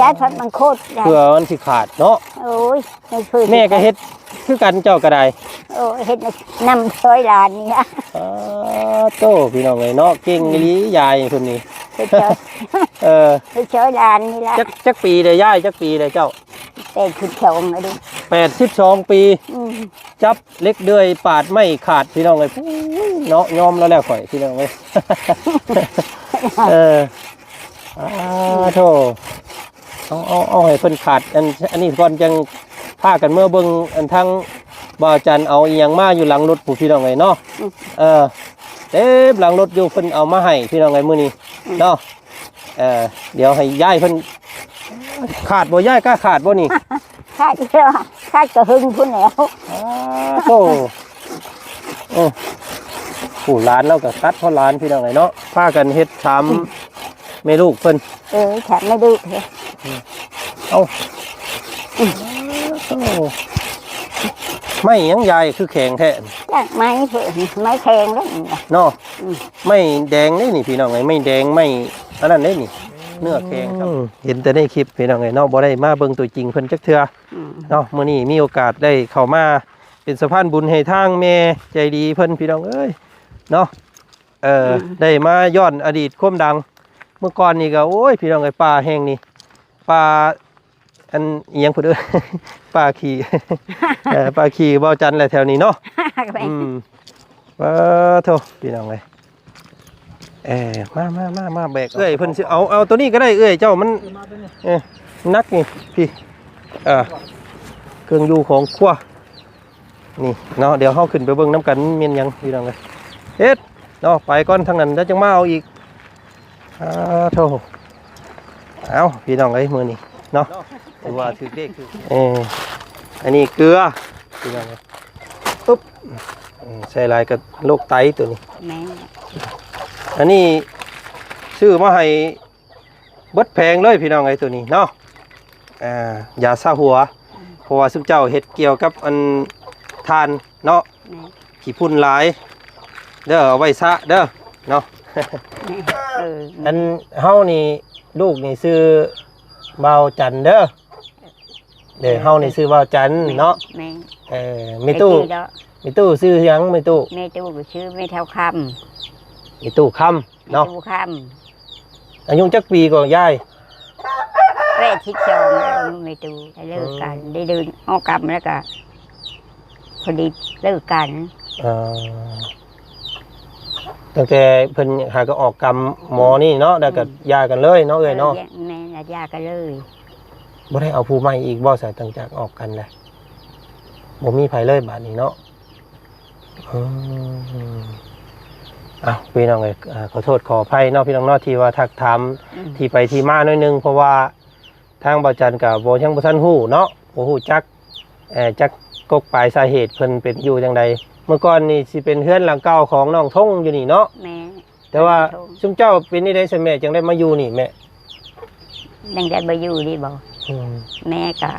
ແຕ່ພັດມັນໂຄດໄດ້ ເພື່ອມັນຊິຂາດເນາະ. ໂອ້ຍ ແມ່ກໍເຮັດຄືກັນ ເຈົ້າກໍໄດ້. ໂອ້ຍ ເຮັດນຳຊ່ອຍຫຼານນີ້ລະ. ອ້າໂຕ ພີ່ນ້ອງເອີຍເນາະ ເກັ່ງອີ່ຫຼີ ອືມ ຍາຍເພິ່ນນີ້ ເຮັດຊ່ອຍ ເອີ ເຮັດຊ່ອຍຫຼານນີ້ລະ. ຈັກ ຈັກປີແລ້ວຍາຍ? ຈັກປີແລ້ວເຈົ້າ? ແປດສິບສອງແລ້ວເດ້. ແປດສິບສອງປີ. ອືມ ຈັບເຫຼັກເດືອຍປາດໄມ້ຂາດ ພີ່ນ້ອງເອີຍ. ໂອ້ຍເນາະ ຍອມລາວແລ້ວຂ້ອຍ ພີ່ນ້ອງເອີຍ. ເອີ ອ້າໂທ ເອົາ ເອົາ ເອົາໃຫ້ເພິ່ນຂາດ ອັນ ອັນນີ້ກ່ອນ ຈັ່ງພາກັນເມືອເບິ່ງ ອັນທາງບ່າວຈັນເອົາອີ່ຫຍັງມາຢູ່ຫຼັງລົດພຸ້ນ ພີ່ນ້ອງເອີຍເນາະ. ອືມ ເອີ ເຕັມຫຼັງລົດຢູ່ ເພິ່ນເອົາມາໃຫ້ ພີ່ນ້ອງເອີຍ ມື້ນີ້ ອືມ ເນາະ. ເອີ ດຽວໃຫ້ຍາຍເພິ່ນ ຂາດບໍ່ຍາຍ? ກ້າຂາດບໍ່ນີ້? ຂາດຢູ່ແລ້ວ ຂາດກະຫຶງພຸ້ນແລ້ວ. ອ້າໂທ ເອີ ຜູ້ຫຼານລາວກໍຕັດເພາະຫຼານ ພີ່ນ້ອງເອີຍເນາະ ພາກັນເຮັດສາມ ອືມ ແມ່ລູກເພິ່ນ. ເອີ ສາມແມ່ລູກເດ້. ເອົາ ອືມ ໂອ້ ໄມ້ຫຍັງຍາຍຄືແຂງແທ້? ຈັກໄມ້ເພິ່ນ ໄມ້ແຂງເດ້ເນາະ. ອືມ ໄມ້ແດງເດ້ນີ້ ພີ່ນ້ອງເອີຍ ໄມ້ແດງ ໄມ້ອັນນັ້ນເດ້ນີ້ ເນື້ອແຂງຄັບ. ອືມ ເຫັນແຕ່ໃນຄລິບ ພີ່ນ້ອງເອີຍເນາະ ບໍ່ໄດ້ມາເບິ່ງຕົວຈິງເພິ່ນຈັກເທື່ອ. ອືມ ເນາະ ມື້ນີ້ມີໂອກາດໄດ້ເຂົ້າມາເປັນສະພານບຸນໃຫ້ທາງແມ່ໃຈດີເພິ່ນ ພີ່ນ້ອງເອີຍເນາະ. ເອີ ອືມ ໄດ້ມາຍ້ອນອະດີດຄວາມດັງ ເມື່ອກ່ອນນີ້ກໍ ໂອ້ຍ ພີ່ນ້ອງເອີຍ ປ່າແຫ່ງນີ້ ປ່າ ອັນອີ່ຫຍັງພຸ້ນເອີຍ ປ່າຂີ້ ເອີ ປ່າຂີ້ບ່າວຈັນແຫຼະແຖວນີ້ເນາະ. ແມ່ນ ອືມ ປາໂທ ພີ່ນ້ອງເອີຍ ເອີ ມາ ມາ ມາ ມາແບກ ເອື້ອຍເພິ່ນຊິເອົາ ເອົາໂຕນີ້ກໍໄດ້ເອື້ອຍເຈົ້າ ມັນ ເອີ ໜັກນີ້ ພີ່ ເອີ ເຄື່ອງຢູ່ຂອງຄົວ ນີ້ເນາະ. ດຽວເຮົາຂຶ້ນໄປເບິ່ງນຳກັນແມ່ນຫຍັງ ພີ່ນ້ອງເອີຍ ເຮັດເນາະ ໄປກ່ອນທາງນັ້ນ ແລ້ວຈັ່ງມາເອົາອີກ. ອ້າໂທ ເອົ້າ ພີ່ນ້ອງເອີຍ ມື້ນີ້ເນາະ ຖືວ່າຖືກເລກຖືກ ເອີ ອັນນີ້ເກືອ ພີ່ນ້ອງເອີຍ ປຶບ ອືມ ໃສ່ຫຼາຍກໍໂລກໄຕໂຕນີ້. ແມ່ນ ອັນນີ້ຊື້ມາໃຫ້ເບິດແຜງເລີຍ ພີ່ນ້ອງເອີຍ ໂຕນີ້ເນາະ. ອ່າ ຢາຊາຫົວ ເພາະວ່າຊຸມເຈົ້າເຮັດກ່ຽວກັບອັນຖ່ານເນາະ. ແມ່ນ ຂີ້ຝຸ່ນຫຼາຍເດີ ເອົາໄວ້ຊະເດີເນາະ. ເອີ ອັນເຮົານີ້ ລູກນີ້ຊື່ບ່າວຈັນເດີ ເດີ ເອີ ເຮົານີ້ຊື່ບ່າວຈັນເນາະ. ແມ່ນ ເອີ ແມ່ຕູ້ ແມ່ຕູ້ຊື່ຫຍັງແມ່ຕູ້? ແມ່ຕູ້ກໍຊື່ແມ່ເຖົ້າຄຳ ແມ່ຕູ້ຄຳ ເນາະ ຕູ້ຄຳ. ອາຍຸຈັກປີກໍຍາຍ? ແປດສິບສອງ ອາຍຸແມ່ຕູ້ ໄດ້ເລີກກັນ ອືມ ໄດ້ເດີນອອກກຳແລ້ວກະພໍດີເລີກກັນ. ເອີ ຕັ້ງແຕ່ເພິ່ນຫາກໍອອກກຳໝໍນີ້ເນາະ ແລ້ວກໍ ອືມ ຢ່າກັນເລີຍເນາະເອື້ອຍເນາະ. ເອີ ແມ່ນ ຢ່າກັນເລີຍ. ບໍ່ໄດ້ເອົາຜູ້ໃໝ່ອີກບໍ່ ສາ ຫຼັງຈາກອອກກັນແລ້ວ? ບໍ່ມີໃຜເລີຍບາດນີ້ເນາະ. ອືມ ເອົ້າ ພີ່ນ້ອງເອີຍ ເອີ ຂໍໂທດຂໍອະໄພເນາະ ພີ່ນ້ອງເນາະ ທີ່ວ່າທັກຖາມ ອືມ ທີ່ໄປທີ່ມາໜ້ອຍໜຶ່ງ ເພາະວ່າທາງບ່າວຈັນກໍບໍ່ ຍັງບໍ່ທັນຮູ້ເນາະ ບໍ່ຮູ້ຈັກ ເອີ ຈັກກົກປາຍສາເຫດເພິ່ນເປັນຢູ່ຈັ່ງໃດ. ເມື່ອກ່ອນນີ້ຊິເປັນເຮືອນຫຼັງເກົ່າຂອງນ້ອງທົງຢູ່ນີ້ເນາະ. ແມ່ນ ແຕ່ວ່າຊຸມເຈົ້າເປັນແນວໃດຊັ້ນແມ່ ຈັ່ງໄດ້ມາຢູ່ນີ້ແມ່? ຍັງໄດ້ມາຢູ່ນີ້ບໍ່? ອືມ ແມ່ກະ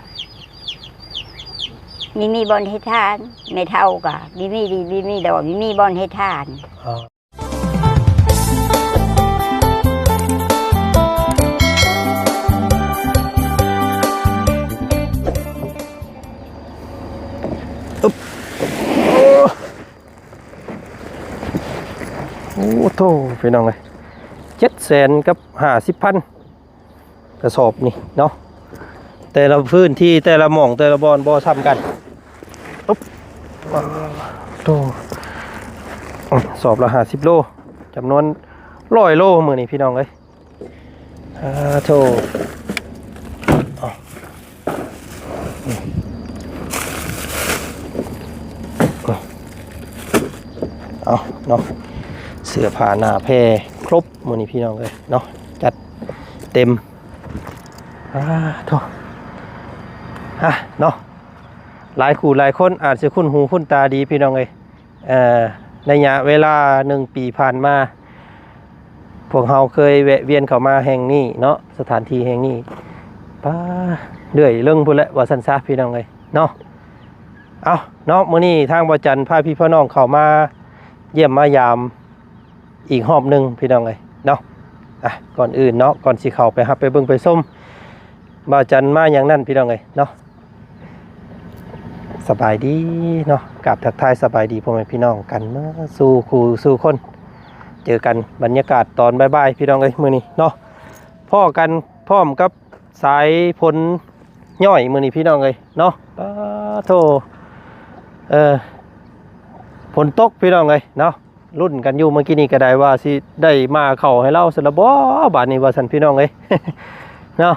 ມີ ມີບ່ອນເຮັດທານ ແມ່ເຖົ້າກະມີ ມີ ມີ ມີດອກ ມີ ມີບ່ອນເຮັດທານ. ອໍ ໂອ້ ໂອ້ໂທ້ ພີ່ນ້ອງເອີຍ ເຈັດແສນກັບຫ້າສິບພັນ ກະສອບນີ້ເນາະ. ແຕ່ລະພື້ນທີ່ ແຕ່ລະໝ່ອງ ແຕ່ລະບ່ອນບໍ່ສ່ຳກັນ. ໂອ້ ສອບລະຫ້າສິບໂລ ຈຳນວນຮ້ອຍໂລມື້ນີ້ ພີ່ນ້ອງເອີຍ. ອາໂທ ເອົາເນາະ ເສື້ອຜ້າໜ້າແພຄົບມື້ນີ້ ພີ່ນ້ອງເອີຍເນາະ ຈັດເຕັມ. ອາໂທ ຮະ ເນາະ ຫຼາຍຄູ່ຫຼາຍຄົນອາດຊິຄຸ້ນຫູຄຸ້ນຕາດີ ພີ່ນ້ອງເອີຍ. ເອີ ໄລຍະເວລາໜຶ່ງປີຜ່ານມາ ພວກເຮົາເຄີຍແວະວຽນເຂົ້າມາແຫ່ງນີ້ເນາະ ສະຖານທີ່ແຫ່ງນີ້ ປາ ເລື່ອຍເລິງພຸ້ນແຫຼະ ວ່າຊັ້ນຊະ ພີ່ນ້ອງເອີຍເນາະ. ເອົ້າເນາະ ມື້ນີ້ທາງບ່າວຈັນພາພີ່ພານ້ອງເຂົ້າມາຢ້ຽມມາຢາມອີກຮອບໜຶ່ງ ພີ່ນ້ອງເອີຍເນາະ. ອ່ະ ກ່ອນອື່ນເນາະ ກ່ອນຊິເຂົ້າໄປຮັບໄປເບິ່ງໄປຊົມ ບ່າວຈັນມາຫຍັງນັ້ນພີ່ນ້ອງເອີຍເນາະ. ສະບາຍດີເນາະ ກາບທັກທາຍສະບາຍດີພໍ່ແມ່ພີ່ນ້ອງກັນເໝິດສູ່ຄູ່ສູ່ຄົນ. ເຈີກັນບັນຍາກາດຕອນບ່າຍໆ ພີ່ນ້ອງເອີຍ ມື້ນີ້ເນາະ ພໍ້ກັນພ້ອມກັບສາຍຝົນຍ້ອຍມື້ນີ້ ພີ່ນ້ອງເອີຍເນາະ. ປາໂທ ເອີ ຝົນຕົກ ພີ່ນ້ອງເອີຍເນາະ. ລຸ້ນກັນຢູ່ເມື່ອກີ້ນີ້ກໍໄດ້ວ່າຊິໄດ້ມາເຂົ້າໃຫ້ລາວຊັ້ນລະບໍ ບາດນີ້ວ່າຊັ້ນ ພີ່ນ້ອງເອີຍເນາະ.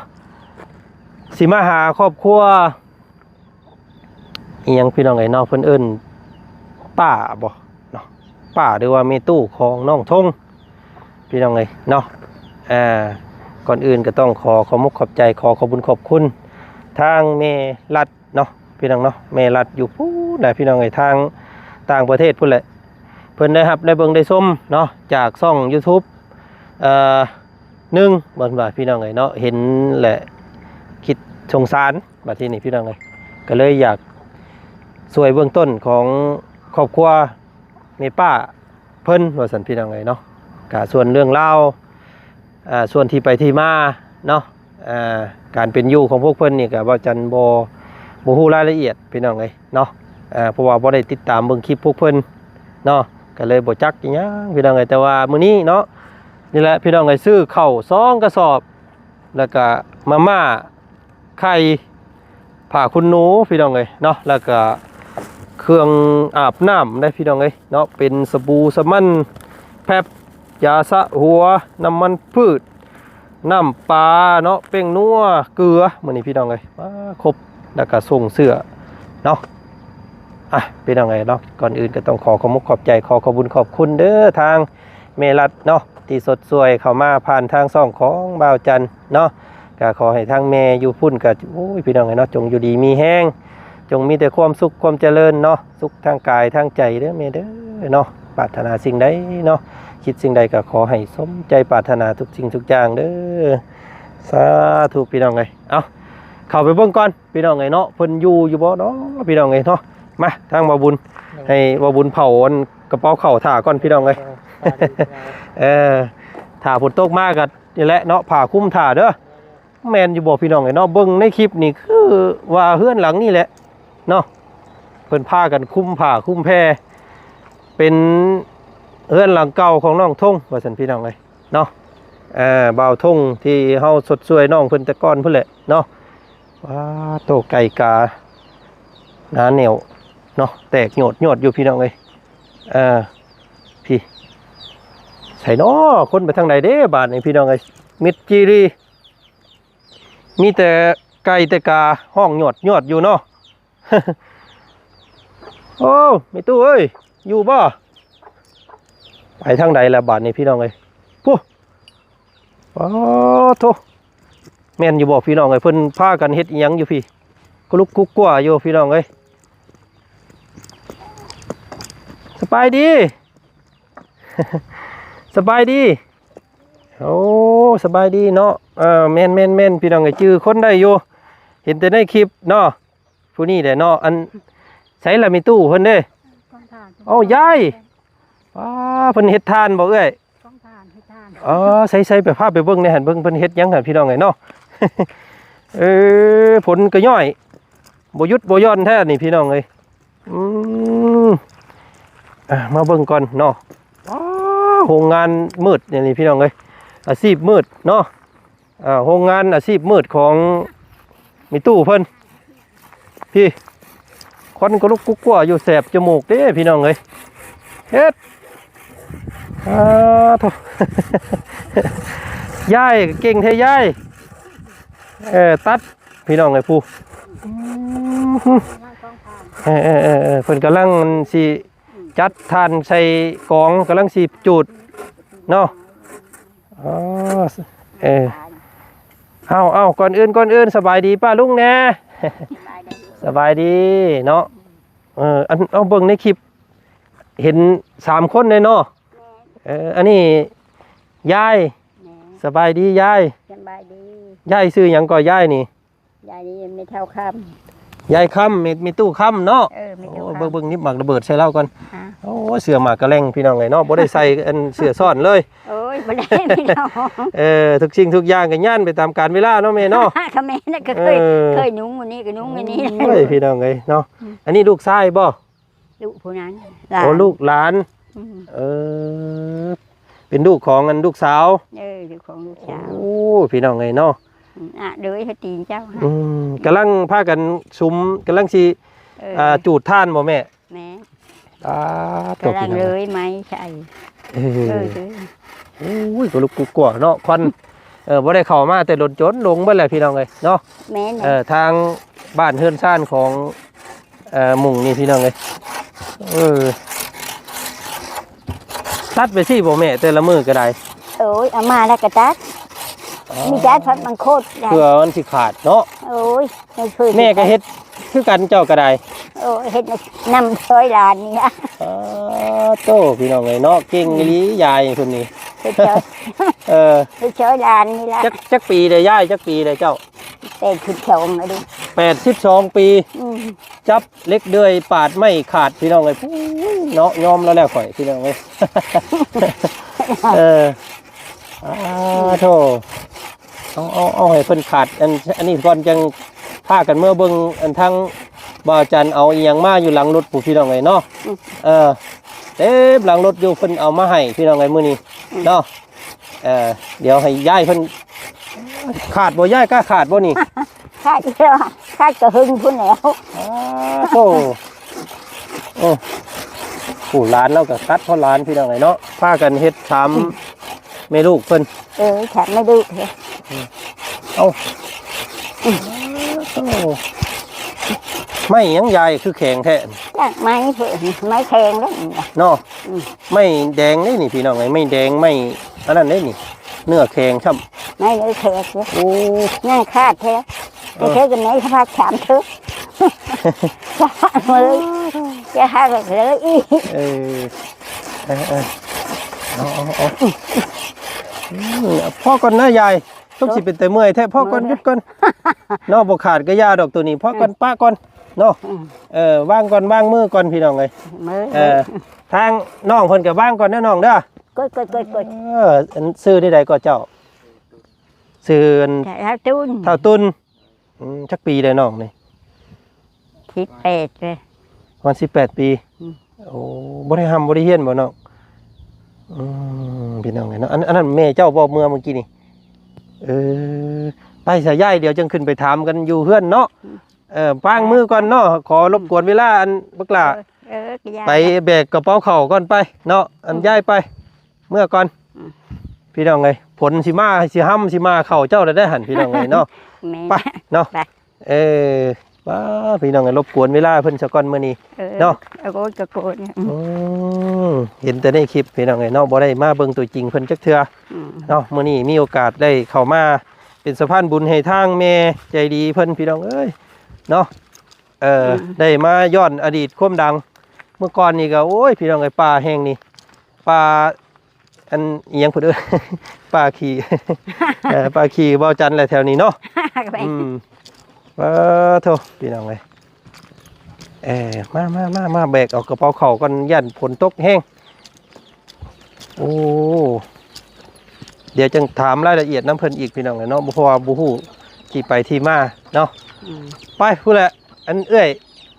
ຊິມາຫາຄອບຄົວອີ່ຫຍັງ ພີ່ນ້ອງເອີຍເນາະ ເພິ່ນເອີ້ນປ້າບໍເນາະ ປ້າ ຫຼືວ່າແມ່ຕູ້ຂອງນ້ອງທົງ ພີ່ນ້ອງເອີຍເນາະ. ອ່າ ກ່ອນອື່ນກໍຕ້ອງຂໍຂອບມຸກຂອບໃຈ ຂໍຂອບບຸນຂອບຄຸນທາງແມ່ລັດ ເນາະ ພີ່ນ້ອງເນາະ. ແມ່ລັດຢູ່ພຸ້ນນະ ພີ່ນ້ອງເອີຍ ທາງຕ່າງປະເທດພຸ້ນແຫຼະ. ເພິ່ນໄດ້ຮັບໄດ້ເບິ່ງໄດ້ຊົມເນາະ ຈາກຊ່ອງ YouTube ເອີ ໜຶ່ງ ເພິ່ນວ່າ ພີ່ນ້ອງເອີຍເນາະ ເຫັນແຫຼະຄິດສົງສານ ບາດທີນີ້ ພີ່ນ້ອງເອີຍ ກໍເລີຍຢາກຊ່ວຍເບື້ອງຕົ້ນຂອງຄອບຄົວ ແມ່ປ້າເພິ່ນວ່າຊັ້ນ ພີ່ນ້ອງເອີຍເນາະ. ກະສ່ວນເລື່ອງລາວ ອ່າ ສ່ວນທີ່ໄປທີ່ມາເນາະ ອ່າ ການເປັນຢູ່ຂອງພວກເພິ່ນນີ້ກະບ່າວຈັນບໍ່ ບໍ່ຮູ້ລາຍລະອຽດ ພີ່ນ້ອງເອີຍເນາະ. ອ່າ ເພາະວ່າບໍ່ໄດ້ຕິດຕາມເບິ່ງຄລິບພວກເພິ່ນເນາະ ກະເລີຍບໍ່ຈັກອີ່ຫຍັງ ພີ່ນ້ອງເອີຍ. ແຕ່ວ່າມື້ນີ້ເນາະ ນີ້ແຫຼະ ພີ່ນ້ອງເອີຍ ຊື້ເຂົ້າສອງກະສອບ ແລ້ວກະມາມ່າ ໄຂ່ ຜ້າຂົນໜູ ພີ່ນ້ອງເອີຍເນາະ ແລ້ວກະເຄື່ອງອາບນ້ຳໄດ໋ ພີ່ນ້ອງເອີຍເນາະ ເປັນສະບູ ສະໝັນ ແພັບ ຢາສະຫົວ ນ້ຳມັນພືດ ນ້ຳປາເນາະ ແປ້ງນົວ ເກືອ ມື້ນີ້ ພີ່ນ້ອງເອີຍ ມາຄົບ ແລ້ວກະສົ່ງເສື້ອເນາະ. ອ່ະ ພີ່ນ້ອງເອີຍເນາະ ກ່ອນອື່ນກໍຕ້ອງຂໍຂອບມຸກຂອບໃຈ ຂໍຂອບບຸນຂອບຄຸນເດີ ທາງ ແມ່ລັດເນາະ ທີ່ສົດຊ່ວຍເຂົ້າມາຜ່ານທາງຊ່ອງຂອງບ່າວຈັນເນາະ. ກໍຂໍໃຫ້ທາງແມ່ຢູ່ພຸ້ນກໍ ໂອ້ຍ ພີ່ນ້ອງເອີຍເນາະ ຈົ່ງຢູ່ດີມີແຮງ ຈົ່ງມີແຕ່ຄວາມສຸກຄວາມຈະເລີນເນາະ ສຸກທາງກາຍທາງໃຈເດີແມ່ເດີເນາະ. ປາດຖະໜາສິ່ງໃດເນາະ ຄິດສິ່ງໃດກໍຂໍໃຫ້ສົມໃຈປາດຖະໜາທຸກສິ່ງທຸກຢ່າງເດີ ສາທຸ ພີ່ນ້ອງເອີຍ. ເອົາ ເຂົ້າໄປເບິ່ງກ່ອນ ພີ່ນ້ອງເອີຍເນາະ ເພິ່ນຢູ່ຢູ່ບໍ່ເນາະ ພີ່ນ້ອງເອີຍເນາະ. ມາທາງບ່າວບຸນ ໂດຍ ໃຫ້ບ່າວບຸນເຜົາອັນກະເປົາເຂົ້າຖ້າກ່ອນ ພີ່ນ້ອງເອີຍ. ໂດຍ ຖ້າດີພີ່ນ້ອງເອີຍ ເອີ ຖ້າຝົນຕົກມາກໍນີ້ແຫຼະເນາະ ຜ້າຄຸມຖ້າເດີ. ແມ່ນຢູ່ບໍ່ພີ່ນ້ອງເອີຍເນາະ ເບິ່ງໃນຄລິບນີ້ຄືວ່າເຮືອນຫຼັງນີ້ແຫຼະເນາະ ເພິ່ນພາກັນຄຸມຜ້າຄຸມແພ ເປັນເຮືອນຫຼັງເກົ່າຂອງນ້ອງທົງວ່າຊັ້ນ ພີ່ນ້ອງເອີຍ. ເນາະ ເອີ ບ່າວທົງທີ່ເຮົາຊົດຊ່ວຍນ້ອງເພິ່ນແຕ່ກ່ອນພຸ້ນແຫຼະເນາະ. ວ້າ ໂຕໄກ່ກາໜາແໜ້ວເນາະ ແຕກໂຍດໆຢູ່ພີ່ນ້ອງເອີຍ. ເອີ ພີ້ ໃສເນາະ ຄົນໄປທາງໃດເດ້ບາດນີ້ ພີ່ນ້ອງເອີຍ. ມິດຈີຣີ ມີແຕ່ໄກ່ແຕ່ກາຮ້ອງຍອດໆຢູ່ເນາະ. ໂອ້ ແມ່ຕູ້ເອີຍ ຢູ່ບໍ່? ໄປທາງໃດລະບາດນີ້ພີ່ນ້ອງເອີຍ. ພຸ້ນ ປາໂທ້ ແມ່ນຢູ່ບໍ່ພີ່ນ້ອງເອີຍ ເພິ່ນພາກັນເຮັດອີ່ຫຍັງຢູ່ພີ້ ກະລຸກກຸກກົວຢູ່ພີ່ນ້ອງເອີຍ. ສະບາຍດີ ສະບາຍດີ. ໂອ້ ສະບາຍດີເນາະ. ເອີ ແມ່ນໆໆ ພີ່ນ້ອງເອີຍ ຈື່ຄົນໄດ້ຢູ່ ເຫັນແຕ່ໃນຄລິບເນາະ. ຜູ້ນີ້ແຫຼະເນາະ ອັນ ໃສລະແມ່ຕູ້ເພິ່ນເດ້? ກອງຖ່ານ ເອົ້າ ຍາຍ ປ້າ ເພິ່ນເຮັດຖ່ານບໍ່ເອື້ອຍ? ກອງຖ່ານ ເຮັດຖ່ານ. ອໍ ໃສໆ ໄປ ພາໄປເບິ່ງແດ່ຫັ້ນ ເບິ່ງເພິ່ນເຮັດຫຍັງຫັ້ນ ພີ່ນ້ອງເອີຍເນາະ. ເອີ ຝົນກໍຍ້ອຍ ບໍ່ຢຸດບໍ່ຢ່ອນແທ້ນີ້ ພີ່ນ້ອງເອີຍ. ອືມ ອ່າ ມາເບິ່ງກ່ອນເນາະ. ອໍ ໂຮງງານມືດນີ້ ພີ່ນ້ອງເອີຍ ອາຊີບມືດເນາະ. ອ່າ ໂຮງງານອາຊີບມືດຂອງແມ່ຕູ້ເພິ່ນ ພີ້ ຄວັນກະລຸກກຸກກົວຢູ່ ແສບຈະມູກເດ້ພີ່ນ້ອງເອີຍ. ເຮັດ ອ່າ ໂທ້ ຍາຍເກັ່ງແທ້ຍາຍ. ເອີ ຕັດ ພີ່ນ້ອງເອີຍ ຜູ້ ອືມ ເອີໆໆ ເພິ່ນກຳລັງຊິຈັດຖ່ານໃສ່ກອງ ກຳລັງຊິຈູດເນາະ. ອໍ ເອີ ເອົາໆ ກ່ອນອື່ນ ກ່ອນອື່ນ ສະບາຍດີປ້າລຸງແດ່. ສະບາຍດີ ສະບາຍດີເນາະ. ເອີ ອັນ ເອົາ ເບິ່ງໃນຄລິບ ເຫັນສາມຄົນເດ້ເນາະ. ແມ່ນ ເອີ ອັນນີ້ຍາຍ. ແມ່ນ ສະບາຍດີຍາຍ. ສະບາຍດີ. ຍາຍຊື່ຫຍັງກໍຍາຍນີ້? ຍາຍນີ້ແມ່ເຖົ້າຄຳ. ຍາຍຄຳ ແມ່ ແມ່ຕູ້ຄຳເນາະ. ເອີ ແມ່ຕູ້ຄຳ. ໂອ້ ເບິ່ງ ເບິ່ງ ໜິບໝາກລະເບີດໃສ່ລາວກ່ອນ. ຮະ? ໂອ້ ເສື້ອໝາກກະແລ້ງ ພີ່ນ້ອງເອີຍເນາະ, ບໍ່ໄດ້ໃສ່ອັນເສື້ອຊ້ອນເລີຍ. ໂອ້ຍ ບໍ່ໄດ້ພີ່ນ້ອງ. ເອີ ທຸກສິ່ງທຸກຢ່າງກໍຍ່ານໄປຕາມການເວລາເນາະແມ່ເນາະ. ກໍແມ່ນນະ ກໍເຄີຍ ເອີ ເຄີຍນຸ່ງມື້ນີ້ກໍນຸ່ງມື້ນີ້. ໂອ້ຍ ພີ່ນ້ອງເອີຍເນາະ. ອືມ ອັນນີ້ລູກຊາຍບໍ່? ລູກຜູ້ນັ້ນ ຫຼານ. ໂອ້ ລູກຫຼານ. ອືມ ເອີ ເປັນລູກຂອງອັນລູກສາວ. ເອີ ລູກຂອງລູກສາວ. ໂອ້ ພີ່ນ້ອງເອີຍເນາະ. ອືມ ອະ ໂດຍ ໃຫ້ຕີນເຈົ້າ. ອືມ ກຳລັງພາກັນສຸມ ກຳລັງຊິ ເອີ ອ່າ ຈູດຖ່ານບໍ່ແມ່? ແມ່ນ. ອ່າ ກຳລັງເລີຍໄມ້ໃສ່. ເອີ ເອີ ໂອ້ຍ ກະລຸກກຸກກົວເນາະ ຄວັນ. ເອີ ບໍ່ໄດ້ເຂົ້າມາແຕ່ດົນ ຈົນຫຼົງເບິດແລ້ວ ພີ່ນ້ອງເອີຍເນາະ. ແມ່ນ. ເອີ ທາງບ້ານເຮືອນຊານຂອງ ເອີ ມຸງນີ້ ພີ່ນ້ອງເອີຍ. ເອີ ຕັດໄປຊີ້ບໍ່ແມ່ ແຕ່ລະມື້ກໍໄດ້? ໂອ້ຍ ເອົາມາແລ້ວກໍຕັດ. ອໍ ມີແຕ່ພັດມັນໂຄດໄດ້ ເພື່ອມັນຊິຂາດເນາະ. ໂອ້ຍ ແມ່ກໍເຮັດຄືກັນ ເຈົ້າກໍໄດ້. ໂອ້ຍ ເຮັດນຳຊ່ອຍຫຼານນີ້ລະ. ອໍ ໂຕ ພີ່ນ້ອງເອີຍເນາະ ເກັ່ງອີ່ຫຼີ ອືມ ຍາຍຄົນນີ້. ເຮັດຊ່ອຍ ເອີ ເຮັດຊ່ອຍຫຼານນີ້ລະ. ຈັກ ຈັກປີແລ້ວຍາຍ? ຈັກປີແລ້ວເຈົ້າ? ແປດສິບສອງແລ້ວເດ້. ແປດສິບສອງປີ. ອືມ ຈັບເຫຼັກເດືອຍປາດໄມ້ຂາດ ພີ່ນ້ອງເອີຍ. ໂອ້ຍ ເນາະ ຍອມແລ້ວແຫຼະຂ້ອຍ ພີ່ນ້ອງເອີຍ. ເອີ ອາ ໂທ້ ເອົາ ເອົາ ເອົາໃຫ້ເພິ່ນຂາດ ອັນ ອັນນີ້ກ່ອນ ຈັ່ງພາກັນເມືອເບິ່ງ ອັນທາງບ່າວຈັນເອົາອີ່ຫຍັງມາຢູ່ຫຼັງລົດພຸ້ນ ພີ່ນ້ອງເອີຍເນາະ. ອືມ ເອີ ເຕັມຫຼັງລົດຢູ່ ເພິ່ນເອົາມາໃຫ້ ພີ່ນ້ອງເອີຍ ມື້ນີ້ ອືມ ເນາະ. ເອີ ດຽວໃຫ້ຍາຍເພິ່ນ ຂາດບໍ່ຍາຍ? ກ້າຂາດບໍ່ນີ້? ຂາດແລ້ວ ຂາດກະຫຶງພຸ້ນແລ້ວ. ອ້າໂທ້ ໂອ້ ຜູ້ຫຼານລາວກໍຕັດເພາະຫຼານ ພີ່ນ້ອງເອີຍເນາະ. ພາກັນເຮັດສາມ ອືມ ແມ່ລູກເພິ່ນ. ເອີ ສາມແມ່ລູກເດ້. ເອົາ ອືມ ໂອ້ ໄມ້ຫຍັງຍາຍຄືແຂງແທ້? ຈາກໄມ້ເພິ່ນ ໄມ້ແຂງເດ້ເນາະ. ອືມ ໄມ້ແດງເດ້ນີ້ ພີ່ນ້ອງເອີຍ ໄມ້ແດງ ໄມ້ອັນນັ້ນເດ້ນີ້ ເນື້ອແຂງຊ້ຳ. ໄມ້ເນື້ອແຂງເດ້. ໂອ້ ຍັງຂາດແທ້. ເອີ ເທື່ອກັນໃນສະພາບສາມເທື່ອ ຈະຫັກເລີຍ ຈະຫັກເລີຍອີກ. ເອີ ເອີ ເອີ ເອົາ ເອົາ ເອົາ ອືມ ພໍກ່ອນນະຍາຍ. ສົມຊິເປັນແຕ່ເມື່ອຍແທ້. ພໍກ່ອນ ຢຸດກ່ອນເນາະ. ບໍ່ຂາດກະຢ່າດອກໂຕນີ້. ພໍກ່ອນ ປະກ່ອນເນາະ. ອືມ ເອີ ວາງກ່ອນ ວາງມືກ່ອນ ພີ່ນ້ອງເອີຍ. ເອີ ທາງນ້ອງເພິ່ນກໍວາງກ່ອນເດີນ້ອງເດີ. ກົດ ກົດ ກົດ ກົດ. ເອີ ອັນຊື່ແນວໃດກໍເຈົ້າ? ຊື່ອັນ ທ້າວຕຸນ. ທ້າວຕຸນ. ອືມ ຈັກປີແລ້ວນ້ອງນີ້? ສິບແປດເລີຍ. ປະມານສິບແປດປີ. ອືມ ໂອ້ ບໍ່ໄດ້ຮ່ຳບໍ່ໄດ້ຮຽນບໍ່ນ້ອງ? ອືມ ພີ່ນ້ອງເອີຍເນາະ. ອັນ ອັນນັ້ນແມ່ເຈົ້າບໍ່ ເມື່ອ ເມື່ອກີ້ນີ້? ເອີ ໄປຊະຍາຍ ດຽວຈັ່ງຂຶ້ນໄປຖາມກັນຢູ່ເຮືອນເນາະ. ອືມ ເອີ ວາງມືກ່ອນເນາະ. ຂໍລົບກວນເວລາ ອັນບັກຫຼ້າ ເອີ ເອີ ໄປແບກກະເປົາເຂົ້າກ່ອນໄປເນາະ. ອັນ ອືມ ຍາຍໄປ ເມືອກ່ອນ. ອືມ ພີ່ນ້ອງເອີຍ ຝົນຊິມາ ຊິຮຳ ຊິມາເຂົ້າເຈົ້າແລ້ວໄດ໋ຫັ້ນ ພີ່ນ້ອງເອີຍເນາະ. ແມ່ນ ໄປເນາະ ໄປ. ເອີ ປ້າ ພີ່ນ້ອງເອີຍ ລົບກວນເວລາເພິ່ນສາກ່ອນມື້ນີ້ ເອີ ເນາະ. ໂອ້ຍ ກະໂກນ. ອືມ ອືມ ເຫັນແຕ່ໃນຄລິບ ພີ່ນ້ອງເອີຍເນາະ ບໍ່ໄດ້ມາເບິ່ງຕົວຈິງເພິ່ນຈັກເທື່ອ. ອືມ ເນາະ ມື້ນີ້ມີໂອກາດໄດ້ເຂົ້າມາເປັນສະພານບຸນໃຫ້ທາງແມ່ໃຈດີເພິ່ນ ພີ່ນ້ອງເອີຍເນາະ. ເອີ ອືມ ໄດ້ມາຍ້ອນອະດີດຄວາມດັງ. ເມື່ອກ່ອນນີ້ກໍ ໂອ້ຍ ພີ່ນ້ອງເອີຍ ປ່າແຫ່ງນີ້ ປ່າ ອັນອີ່ຫຍັງເພິ່ນເອີ້ນ ປ່າຂີ້ ເອີ ປ່າຂີ້ເວົ້າຈັນແຫຼະແຖວນີ້ເນາະ. ອືມ ປາໂທ້ ພີ່ນ້ອງເອີຍ. ເອີ ມາ ມາ ມາ ມາແບກເອົາກະເປົາເຂົ້າກ່ອນ ຢ້ານຝົນຕົກແຮງ. ໂອ້ ດຽວຈັ່ງຖາມລາຍລະອຽດນຳເພິ່ນອີກ ພີ່ນ້ອງເອີຍເນາະ ເພາະວ່າບໍ່ຮູ້ທີ່ໄປທີ່ມາເນາະ. ອືມ ໄປພຸ້ນແຫຼະ ອັນເອື້ອຍ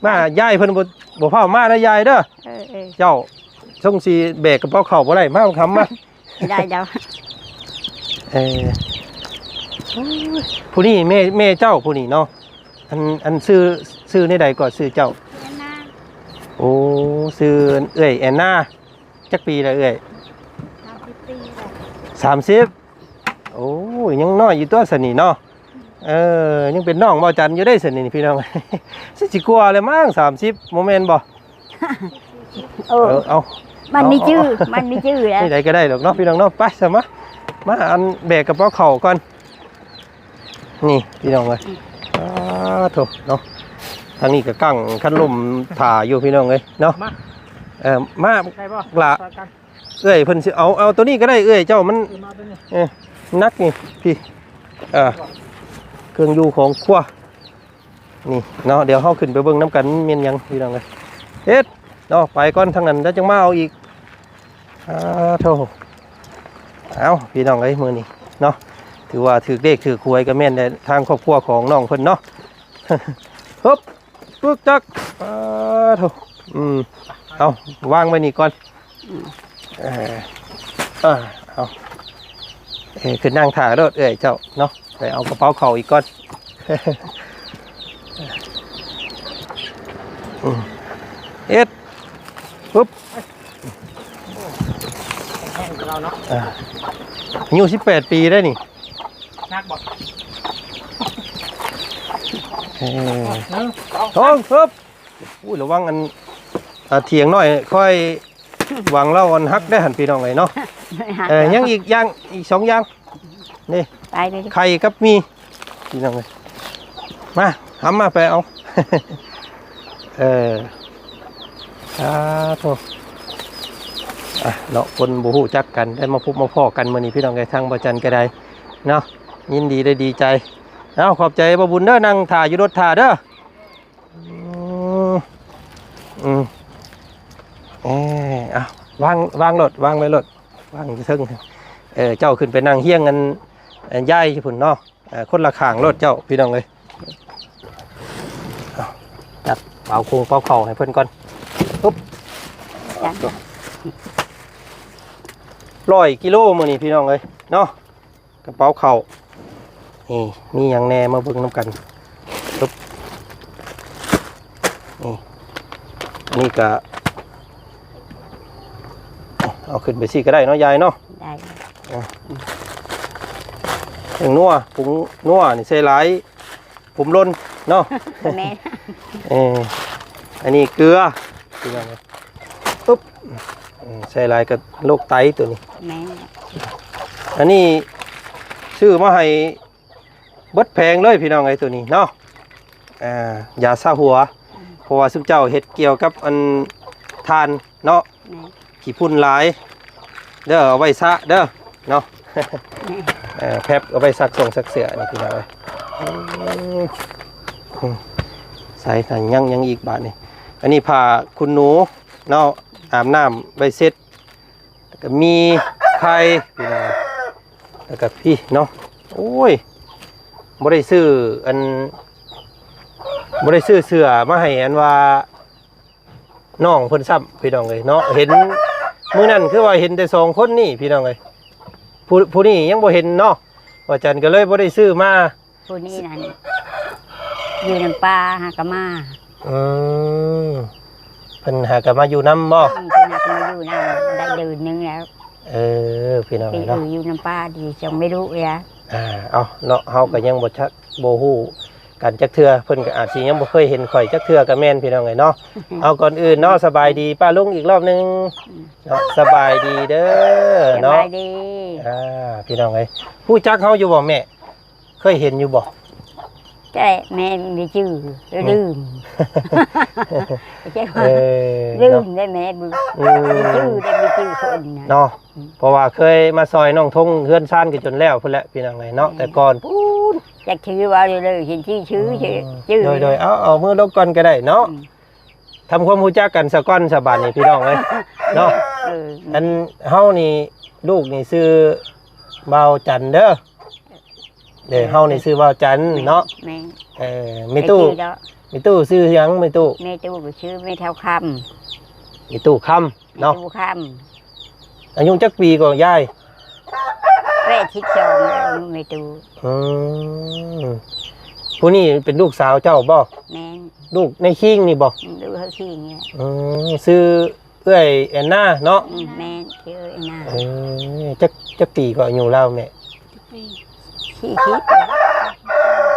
ມາ ຍາຍເພິ່ນບໍ່ ບໍ່ຟ້າວມາເດີຍາຍເດີ. ເອີ ເອີ ເຈົ້າຊົງຊິແບກກະເປົາເຂົ້າບໍ່ໄດ້ ມາຄຳມາ. ໄດ້ດອກ. ເອີ ຜູ້ນີ້ແມ່ ແມ່ເຈົ້າຜູ້ນີ້ເນາະ. ອັນ ອັນຊື່ ຊື່ແນວໃດກໍຊື່ເຈົ້າ? ແອນນາ. ໂອ້ ຊື່ເອື້ອຍແອນນາ. ຈັກປີແລ້ວເອື້ອຍ? ສາມສິບປີແລ້ວ. ສາມສິບ? ໂອ້ຍ ຍັງນ້ອຍຢູ່ຕົວະຊັ້ນນີ້ເນາະ. ເອີ ຍັງເປັນນ້ອງເວົ້າຈັນຢູ່ເດ້ຊັ້ນນີ້ພີ່ນ້ອງ. ຊິ ຊິກວ່າແລ້ວມັ້ງ ສາມສິບ ບໍ່ແມ່ນບໍ່? ເອີ ເອີ ເອົາ ມັນມີ ເອົາ ຊື່ ເອົາ ມັນມີຊື່ແລ້ວ. ນີ້ໃດກໍໄດ້ດອກເນາະ ພີ່ນ້ອງເນາະ. ໄປຊະ ມາ ມາ ອັນ ແບກກະເປົາເຂົ້າກ່ອນ. ນີ້ພີ່ນ້ອງເອີຍ ອືມ ອ້າໂທ້ເນາະ. ທາງນີ້ກໍກັ້ງຄັນລົມຖ້າຢູ່ພີ່ນ້ອງເອີຍເນາະ. ມາ ເອີ ມາ ໄດ້ບໍ່? ລະ ຊ່ອຍກັນ ເອື້ອຍເພິ່ນຊິເອົາ ເອົາໂຕນີ້ກໍໄດ້ເອື້ອຍເຈົ້າ ມັນ ເອີ ມາໂຕນີ້ ເອີ ໜັກນີ້ ພີ່ ເອີ ເຄື່ອງຢູ່ຂອງຄົວ. ນີ້ເນາະ ດຽວເຮົາຂຶ້ນໄປເບິ່ງນຳກັນແມ່ນຫຍັງພີ່ນ້ອງເອີຍ. ເຮັດເນາະ ໄປກ່ອນທາງນັ້ນ ແລ້ວຈັ່ງມາເອົາອີກ. ອາໂທ້ ເອົ້າ ພີ່ນ້ອງເອີຍ ມື້ນີ້ເນາະ ຖືວ່າຖືກເລກຖືກຫວຍກໍແມ່ນແຫຼະ ທາງຄອບຄົວຂອງນ້ອງເພິ່ນເນາະ. ຮຶບ ປຶກຈັກ ອາໂທ້ ອືມ ເອົາ ວາງໄວ້ນີ້ກ່ອນ. ອືມ ເອີ ເອີ ເອົາ ເອີ ຂຶ້ນນັ່ງຖ້າໂລດເອື້ອຍເຈົ້າເນາະ ໄປເອົາກະເປົາເຂົ້າອີກກ່ອນ. ອືມ ເຮັດ ປຶບ ແຮງໆ ເນາະ ອາ ອາຍຸສິບແປດປີໄດ໋ນີ້. ໜັກບໍ່? ເອີ ໜຶ່ງ ສອງ ສາມ ຮຶບ ໂອ້ຍ ລະວັງອັນ ອາ ຖຽງນ້ອຍ ຂ້ອຍຫວັງລາວອັນຫັກໄດ້ຫັ້ນ ພີ່ນ້ອງເອີຍເນາະ. ເອີ ຍັງອີກຢ່າງ ອີກສອງຢ່າງ ນີ້ ໄຂ່ກັບໝີ່ ພີ່ນ້ອງເອີຍ. ມາ ຫຳມາ ໄປເອົາ ເອີ ສາທຸ ອ່ະ ເນາະ ຄົນບໍ່ຮູ້ຈັກກັນ ໄດ້ມາພົບມາພໍ້ກັນມື້ນີ້ ພີ່ນ້ອງເອີຍ ທາງບໍ່ຈັນກໍໄດ້ເນາະ ຍິນດີ ແລະ ດີໃຈ. ເອົາ ຂອບໃຈບໍ່ບຸນເດີ ນັ່ງຖ້າຢູ່ລົດຖ້າເດີ. ອືມ ອືມ ເອີ ເອົາ ວາງ ວາງໂລດ ວາງໄວ້ໂລດ ວາງຢູ່ເທິງ. ເອີ ເຈົ້າຂຶ້ນໄປນັ່ງຮຽງອັນ ອັນຍາຍພຸ້ນເນາະ ເອີ ຄົນລະຂ້າງໂລດເຈົ້າ ພີ່ນ້ອງເອີຍ. ເອົາ ຈັດເປົາຄົງເປົາເຂົ້າໃຫ້ເພິ່ນກ່ອນ. ປຶບ ຈ້ະ ຮ້ອຍກິໂລມື້ນີ້ ພີ່ນ້ອງເອີຍເນາະ. ກະເປົາເຂົ້າ ນີ້ ມີຫຍັງແດ່ ມາເບິ່ງນຳກັນ. ປຶບ ນີ້ ອັນນີ້ກະ ເອົາຂຶ້ນໄປຊີ້ກະໄດ້ເນາະ ຍາຍເນາະ. ໄດ້ ອ່ະ ຜົງນົວ ຜົງນົວນີ້ໃສ່ຫຼາຍ ຜົມຫຼົ່ນເນາະ. ແມ່ນ ເອີ ອັນນີ້ເກືອ ພີ່ນ້ອງເອີຍ. ປຶບ ອືມ ໃສ່ຫຼາຍກໍໂລກໄຕຕົວນີ້. ແມ່ນ ອັນນີ້ຊື້ມາໃຫ້ເບິດແຜງເລີຍ ພີ່ນ້ອງເອີຍ ຕົວນີ້ເນາະ. ອ່າ ຢາຊາຫົວ ເພາະວ່າຊຸມເຈົ້າເຮັດກ່ຽວກັບອັນຖ່ານເນາະ. ແມ່ນ ຂີ້ຝຸ່ນຫຼາຍເດີ ເອົາໄວ້ສະເດີເນາະ. ແມ່ນ ເອີ ແພັບເອົາໄວ້ຊັກສົ່ງຊັກເສື້ອນີ້ ພີ່ນ້ອງເອີຍ. ອືມ ອືມ ໃສ່ ຍັງ ຍັງອີກບາດນີ້. ອັນນີ້ຜ້າຂຸນໜູເນາະ ອາບນ້ຳໄວ້ເຊັດ ແລ້ວກໍມີໄຂ່ ພີ່ນ້ອງ ແລ້ວກໍພີ້ເນາະ. ໂອ້ຍ ບໍ່ໄດ້ຊື້ອັນ ບໍ່ໄດ້ຊື້ເສື້ອມາໃຫ້ອັນວ່າ ນ້ອງເພິ່ນຊ້ຳ ພີ່ນ້ອງເອີຍເນາະ. ເຫັນມື້ນັ້ນຄືວ່າເຫັນແຕ່ສອງຄົນນີ້ ພີ່ນ້ອງເອີຍ ຜູ້ ຜູ້ນີ້ຍັງບໍ່ເຫັນເນາະ ວ່າຈັນກໍເລີຍບໍ່ໄດ້ຊື້ມາ. ຜູ້ນີ້ນັ້ນຢູ່ນຳປ້າ ຫາກໍມາ. ອືມ ເພິ່ນຫາກໍມາຢູ່ນຳບໍ່? ອືມ ເພິ່ນຫາກໍມາຢູ່ນຳໄດ້ເດືອນໜຶ່ງແລ້ວ. ເອີ ພີ່ນ້ອງເອີຍເນາະ ຢູ່ນຳປ້າດີຈັ່ງໄມ່ຮູ້ເອີຍ. ອ່າ ເອົາເນາະ ເຮົາກໍຍັງບໍ່ຈັກ ບໍ່ຮູ້ ກັນຈັກເທື່ອ ເພິ່ນກໍອາດຊິຍັງບໍ່ເຄີຍເຫັນຂ້ອຍຈັກເທື່ອກໍແມ່ນ ພີ່ນ້ອງເອີຍເນາະ. ເອົາ ກ່ອນອື່ນເນາະ ສະບາຍດີປ້າລຸງອີກລອບໜຶ່ງ ອືມ ເນາະ. ສະບາຍດີເດີເນາະ ສະບາຍດີ. ອ່າ ພີ່ນ້ອງເອີຍ ຮູ້ຈັກເຮົາຢູ່ບໍ່ແມ່? ເຄີຍເຫັນຢູ່ບໍ່? ແຕ່ແມ່ບໍ່ຈື່ ອືມ ລືມ ເອີ ລືມ ເນາະ ໄດ້ແມ່ບໍ່ ອືມ ບໍ່ຈື່ ໄດ້ບໍ່ຈື່ຄົນນະ ເນາະ. ອືມ ເພາະວ່າເຄີຍມາຊ່ອຍນ້ອງທົງເຮືອນຊານກັນຈົນແລ້ວພຸ້ນແຫຼະ ພີ່ນ້ອງເອີຍເນາະ. ແມ່ນ ແຕ່ກ່ອນພຸ້ນ ຈັກຊື່ວ່າເລີຍ ເຫັນຊື່ຊື່ ອືມ ຊື່ ໂດຍໆ ເອົາ ເອົາມືລົງກ່ອນກໍໄດ້ເນາະ. ອືມ ທຳຄວາມຮູ້ຈັກກັນສາກ່ອນ ສາບາດນີ້ ພີ່ນ້ອງເອີຍເນາະ. ເອີ ອັນເຮົານີ້ ລູກນີ້ຊື່ບ່າວຈັນເດີ. ເດີ ເຮົານີ້ຊື່ບ່າວຈັນເນາະ. ແມ່ນ ເອີ ແມ່ຕູ້ ແມ່ຕູ້ຊື່ຫຍັງ ແມ່ຕູ້? ແມ່ຕູ້ກໍຊື່ແມ່ເຖົ້າຄຳ ແມ່ຕູ້ຄຳເນາະ. ແມ່ຕູ້ຄຳ ອາຍຸຈັກປີກໍຍາຍ? ແປດສິບສອງ ອາຍຸແມ່ຕູ້. ອືມ ຜູ້ນີ້ເປັນລູກສາວເຈົ້າບໍ່? ແມ່ນ ລູກໃນຄີງນີ້ບໍ່? ອືມ ລູກໃນຄີງນີ້. ອືມ ຊື່ ເອື້ອຍແອນນາເນາະ. ອືມ ແມ່ນ ຊື່ເອື້ອຍແອນນາ. ເອີ ຈັກ ຈັກປີກໍອາຍຸລາວແມ່? ສີ່ສິບ ປະ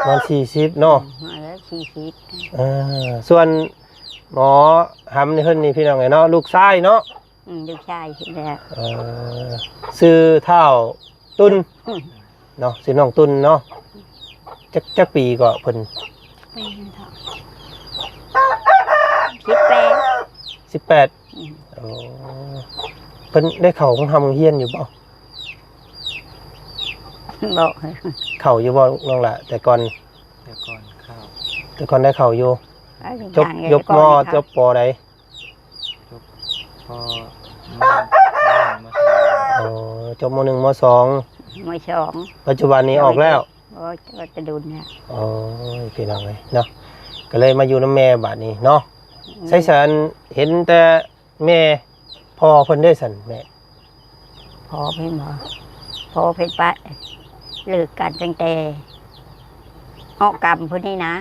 ມານສີ່ສິບເນາະ. ອືມ ມາແລ້ວສີ່ສິບ. ເອີ ສ່ວນໝໍຫຳນີ້ ເພິ່ນນີ້ ພີ່ນ້ອງເອີຍເນາະ ລູກຊາຍເນາະ. ອືມ ລູກຊາຍເພິ່ນແຫຼະ. ເອີ ຊື່ທ້າວຕຸນ ອືມ ເນາະ ຊື່ນ້ອງຕຸນເນາະ. ຈັກ ຈັກປີກໍເພິ່ນ? ປີເນາະ ສິບແປດ ສິບແປດ. ອືມ ໂອ້ ເພິ່ນໄດ້ເຂົ້າໂຮງຮ່ຳໂຮງຮຽນຢູ່ບໍ່? ບໍ່ ເຂົ້າຢູ່ບໍ່ນ້ອງຫຼ້າ ແຕ່ກ່ອນ? ແຕ່ກ່ອນເຂົ້າ. ແຕ່ກ່ອນໄດ້ເຂົ້າຢູ່. ເອີ ຈົບ ຈົບ ມ.? ຈົບ ປ.ໃດ? ຈົບ ປ.ມ.ໜຶ່ງ ມ.ສອງ. ອໍ ມ.ສອງ. ປັດຈຸບັນນີ້ອອກແລ້ວ? ໂອ້ຍ ແຕ່ດົນແລ້ວ. ໂອ້ຍ ພີ່ນ້ອງເອີຍເນາະ ກໍເລີຍມາຢູ່ນຳແມ່ບາດນີ້ເນາະ. ອືມ ໃສຊັ້ນ ເຫັນແຕ່ແມ່ ພໍ່ເພິ່ນເດ້ຊັ້ນແມ່? ພໍ່ເພິ່ນບໍ? ພໍ່ເພິ່ນປະ ເລີກກັນຕັ້ງແຕ່ອອກກຳພຸ້ນນີ້ນະ.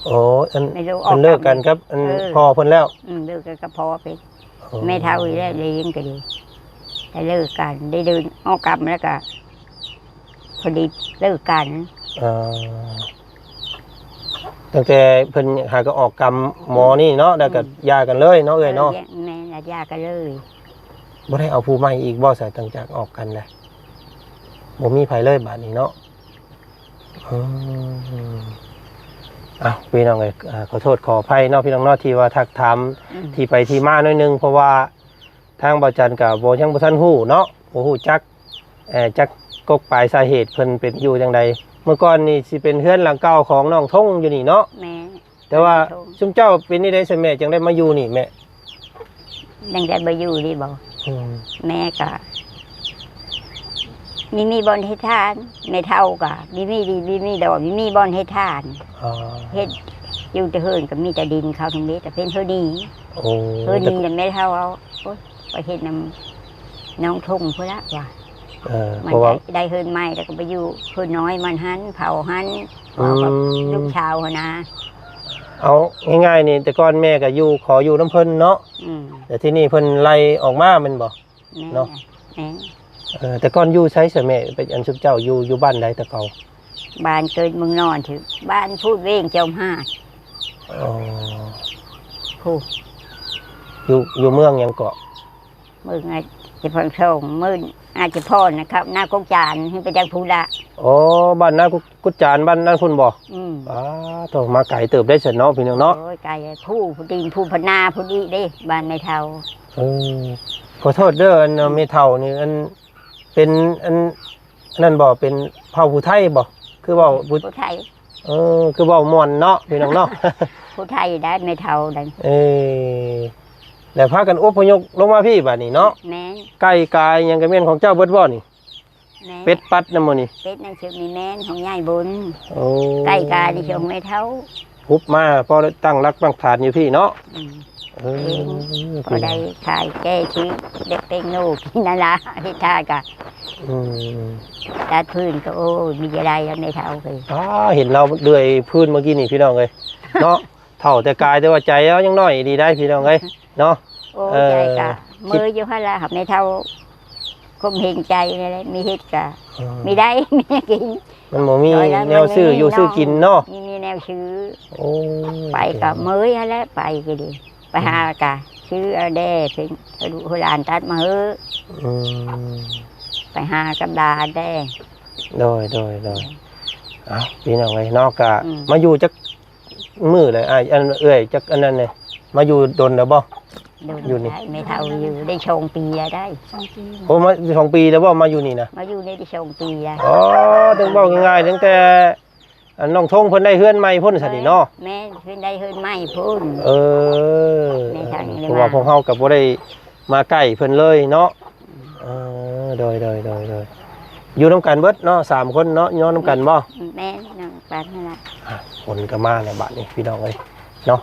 ໂອ້ ອັນ ເພິ່ນເລີກກັນກັບອັນ ເອີ ພໍ່ເພິ່ນແລ້ວ. ອືມ ເລີກກັນກັບພໍ່ເພິ່ນ. ໂອ້ ແມ່ເຖົ້ານີ້ແຫຼະລ້ຽງກໍດີ ໄດ້ເລີກກັນ ໄດ້ເດີນອອກກຳແລ້ວກໍພໍດີເລີກກັນ. ເອີ ຕັ້ງແຕ່ເພິ່ນຫາກໍອອກກຳໝໍນີ້ເນາະ ແລ້ວກໍ ອືມ ຢ່າກັນເລີຍເນາະເອື້ອຍເນາະ. ເອີ ແມ່ນລະ ຢ່າກັນເລີຍ. ບໍ່ໄດ້ເອົາຜູ້ໃໝ່ອີກບໍ່ ສາຍ ຫຼັງຈາກອອກກັນແລ້ວ? ບໍ່ມີໃຜເລີຍບາດນີ້ເນາະ. ອືມ ເອົ້າ ພີ່ນ້ອງເອີຍ ເອີ ຂໍໂທດຂໍອະໄພເນາະ ພີ່ນ້ອງເນາະ ທີ່ວ່າທັກຖາມ ອືມ ທີ່ໄປທີ່ມາໜ້ອຍໜຶ່ງ ເພາະວ່າທາງບ່າວຈັນກໍບໍ່ ຍັງບໍ່ທັນຮູ້ເນາະ ບໍ່ຮູ້ຈັກ ເອີ ຈັກກົກປາຍສາເຫດເພິ່ນເປັນຢູ່ຈັ່ງໃດ. ເມື່ອກ່ອນນີ້ຊິເປັນເຮືອນຫຼັງເກົ່າຂອງນ້ອງທົງຢູ່ນີ້ເນາະ? ແມ່ນ. ແຕ່ວ່າ ເປັນໂຮງ ຊຸມເຈົ້າເປັນແນວໃດຊັ້ນແມ່ ຈັ່ງໄດ້ມາຢູ່ນີ້ແມ່? ຍັງໄດ້ມາຢູ່ນີ້ບໍ? ອືມ ແມ່ກໍມີ ມີບ່ອນເຮັດທານ ແມ່ເຖົ້າກໍມີ ມີດີ ມີ ມີດອນ ມີ ມີບ່ອນເຮັດທານ. ອໍ ເຮັດຢູ່ແຕ່ເຮືອນກໍມີແຕ່ດິນເຂົາທັງເບັດ ແຕ່ເປັນເຮືອນນີ້. ໂອ້ ເຮືອນນີ້ແມ່ເຖົ້າເອົາ ໂອ້ຍ ໄປເຮັດນຳນ້ອງທົງພຸ້ນລະວ່າ. ເອີ ມັນ ເພາະວ່າ ໄດ້ ໄດ້ເຮືອນໃໝ່ແລ້ວກໍໄປຢູ່ເຮືອນນ້ອຍມັນຫັ້ນ ເຜົາຫັ້ນ ເອົາກັບ ອືມ ລູກສາວຫັ້ນນະ. ເອົາງ່າຍໆນີ້ ແຕ່ກ່ອນແມ່ກໍຢູ່ ຂໍຢູ່ນຳເພິ່ນເນາະ. ອືມ ແຕ່ທີ່ນີ້ເພິ່ນໄລ່ອອກມາແມ່ນບໍ່? ແມ່ນ ເນາະ ແມ່ນ. ເອີ ແຕ່ກ່ອນຢູ່ໃສຊະແມ່? ເປັນ ອັນຊຸມເຈົ້າຢູ່ ຢູ່ບ້ານໃດແຕ່ເກົ່າ? ບ້ານເກີດເມືອງນອນ ຊື່ບ້ານພູດເວງຈອມຫາດ. ອໍ ຜູ້ ຢູ່ ຢູ່ເມືອງຫຍັງເກາະ? ເມືອງອາດຈະພອນສອງ ເມືອງອາດຈະພອນນະ ເຂົານາກົກຈານ ໄປທາງພຸ້ນລະ. ອໍ ບ້ານນາ ກຸດຈານ ບ້ານນັ້ນພຸ້ນບໍ່? ອືມ ປາໂທ້ ມາໄກເຕີບໄດ໋ຊັ້ນເນາະ ພີ່ນ້ອງເນາະ. ໂອ້ຍ ໄກ ພູ ພູດິນ ພູພັນນາພຸ້ນອີກເດ້ ບ້ານແມ່ເຖົ້າ. ເອີ ຂໍໂທດເດີ ອັນ ອືມ ແມ່ເຖົ້ານີ້ ອັນ ເປັນ ອັນ ອັນນັ້ນບໍ່? ເປັນເຜົ່າຜູ້ໄທບໍ່? ຄືເວົ້າ ເປັນຜູ້ ຜູ້ໄທ. ເອີ ຄືເວົ້າມ່ວນເນາະ ພີ່ນ້ອງເນາະ. ຜູ້ໄທໄດ໋ ແມ່ເຖົ້າໄດ໋. ເອີ ແລ້ວພາກັນອົບພະຍົບລົງມາພີ້ບາດນີ້ເນາະ. ແມ່ນ. ໄກ່ກາຫຍັງກໍແມ່ນຂອງເຈົ້າເບິດບໍ່ນີ້? ແມ່ນ. ເປັດປັດນຳບໍ່ນີ້? ເປັດນັ້ນຊື່ມີແມ່ນຂອງຍາຍບຸນ. ໂອ້ ໄກ່ການີ້ຂອງແມ່ເຖົ້າ ຮຸບມາພໍໄດ້ຕັ້ງຫຼັກຕັ້ງຖານຢູ່ພີ້ເນາະ. ອືມ ເອີ ພໍໄດ້ຂາຍແກ້ຊື້ເດັກເປັງໂນກິນນັ້ນລະ ເຮັດທ່າກະ. ອືມ ຕັດຟືນກໍ ໂອ້ຍ ມີຈະໄດ້ແລ້ວແມ່ເຖົ້າເອີຍ. ອ້າ ເຫັນລາວເລື່ອຍຟືນເມື່ອກີ້ນີ້ ພີ່ນ້ອງເອີຍເນາະ. ເຖົ້າແຕ່ກາຍ ແຕ່ວ່າໃຈລາວຍັງນ້ອຍດີໄດ໋ ພີ່ນ້ອງເອີຍເນາະ. ໂອ້ ເອີ ໃຈກະເມີຢູ່ຫັ້ນລະ ແມ່ເຖົ້າ ຄົມເຫັນໃຈນີ້ແຫຼະ ມີເຮັດກະ ເອີ ມີໄດ້ ມີກິນ. ມັນບໍ່ມີແນວຊື້ຢູ່ຊື້ກິນເນາະ. ມີ ມີແນວຊື້. ໂອ້ ໄປກະເມີຫັ້ນແຫຼະ ໄປກໍດີ ໄປຫາກະຊື້ເອົາແດ່ ເພິ່ນ ລູກຫຼານຕັດມາເຮີ. ອືມ ໄປຫາກັບຫຼານແດ່. ໂດຍ ໂດຍ ໂດຍ. ເອົ້າ ພີ່ນ້ອງເອີຍເນາະ ກະ ອືມ ມາຢູ່ຈັກມື້ແລ້ວ ອ້າຍ ອັນ ເອື້ອຍ ຈັກອັນນັ້ນແດ່ ມາຢູ່ດົນແລ້ວບໍ່? ດົນ ຢູ່ນີ້ ໄດ້ ແມ່ເຖົ້າຢູ່ໄດ້ສອງປີແລ້ວໄດ໋. ສອງປີ. ໂອ້ ມາສອງປີແລ້ວບໍ່ ມາຢູ່ນີ້ນະ? ມາຢູ່ນີ້ໄດ້ສອງປີແລ້ວ. ອໍ ເຖິງເວົ້າງ່າຍໆ ຕັ້ງແຕ່ ອັນ ນ້ອງທົງເພິ່ນໄດ້ເຮືອນໃໝ່ພຸ້ນຊັ້ນນີ້ເນາະ. ແມ່ນ ເພິ່ນໄດ້ເຮືອນໃໝ່ພຸ້ນ. ເອີ ເພາະວ່າພວກເຮົາກໍບໍ່ໄດ້ມາໃກ້ເພິ່ນເລີຍເນາະ. ເອີ ໂດຍ ໂດຍ ໂດຍ ໂດຍ. ຢູ່ນຳກັນເບິດເນາະ ສາມຄົນເນາະ ນອນນຳກັນບໍ່? ແມ່ນ ນອນນຳກັນຫັ້ນລະ. ອ່ະ ຝົນກໍມາແລ້ວບາດນີ້ ພີ່ນ້ອງເອີຍເນາະ.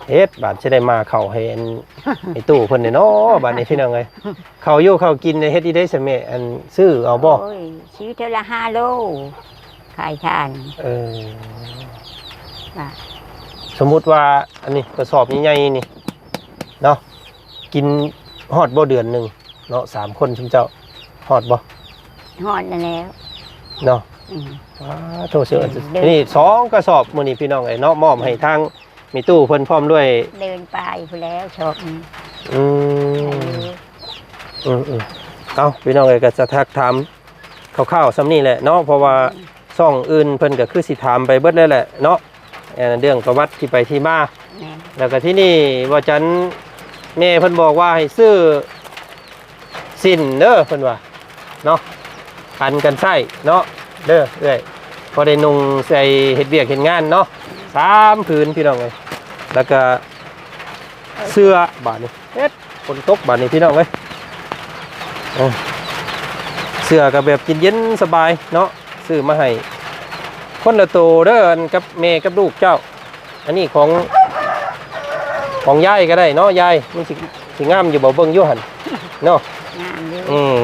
ເຮັດບາດຊິໄດ້ມາເຂົ້າໃຫ້ອັນ ໄອ້ຕູ້ເພິ່ນແດ່ເນາະ ບາດນີ້ ພີ່ນ້ອງເອີຍ. ເຂົ້າຢູ່ເຂົ້າກິນເຮັດອີ່ໃດຊະແມ່? ອັນ ຊື້ເອົາບໍ່? ໂອ້ຍ ຊື້ເທື່ອລະຫ້າໂລ ຂາຍທ່ານ. ເອີ ວ່າ ສົມມຸດວ່າ ອັນນີ້ກະສອບໃຫຍ່ໆນີ້ເນາະ ກິນຮອດບໍ່ເດືອນໜຶ່ງເນາະ ສາມຄົນຊຸມເຈົ້າ ຮອດບໍ່? ຮອດນັ້ນແຫຼ້ວເນາະ. ອືມ ປາໂທ້ ເອີ ເດືອນ ນີ້ສອງກະສອບມື້ນີ້ ພີ່ນ້ອງເອີຍເນາະ ມອບໃຫ້ທາງ ມີຕູ້ເພິ່ນພ້ອມດ້ວຍ ເດີນປາຍພຸ້ນແລ້ວຊອກ. ອືມ ອືມໆ ເອົ້າ ພີ່ນ້ອງເອີຍ ກໍຈະທັກຖາມຄ່າວໆສ່ຳນີ້ແຫຼະເນາະ ເພາະວ່າ ອືມ ຊ່ອງອື່ນເພິ່ນກໍຄືຊິຖາມໄປເບິດແລ້ວແຫຼະເນາະ ເອີ ເລື່ອງປະຫວັດທີ່ໄປທີ່ມາ. ແມ່ນ. ແລ້ວກໍທີ່ນີ້ວ່າຈັນ ແມ່ເພິ່ນບອກວ່າໃຫ້ຊື້ ສິ້ນເດີ ເພິ່ນວ່າເນາະ ປັນກັນໃຊ້ເນາະ ເດີເອື້ອຍ ພໍໄດ້ນຸ່ງໃສ່ເຮັດວຽກເຮັດງານເນາະ ສາມຜືນພີ່ນ້ອງເອີຍ. ແລ້ວກະເສື້ອບາດນີ້ ເຮັດ ຝົນຕົກບາດນີ້ພີ່ນ້ອງເອີຍ. ເອີ ເສື້ອກໍແບບເຢັນໆ ສະບາຍເນາະ ຊື້ມາໃຫ້ຄົນລະໂຕເດີ ອັນກັບແມ່ກັບລູກເຈົ້າ. ອັນນີ້ຂອງ ຂອງຍາຍກໍໄດ້ເນາະ ຍາຍ ມັນຊິ ຊິງາມຢູ່ບໍ່ ເບິ່ງຢູ່ຫັ້ນເນາະ. ງາມຢູ່. ອືມ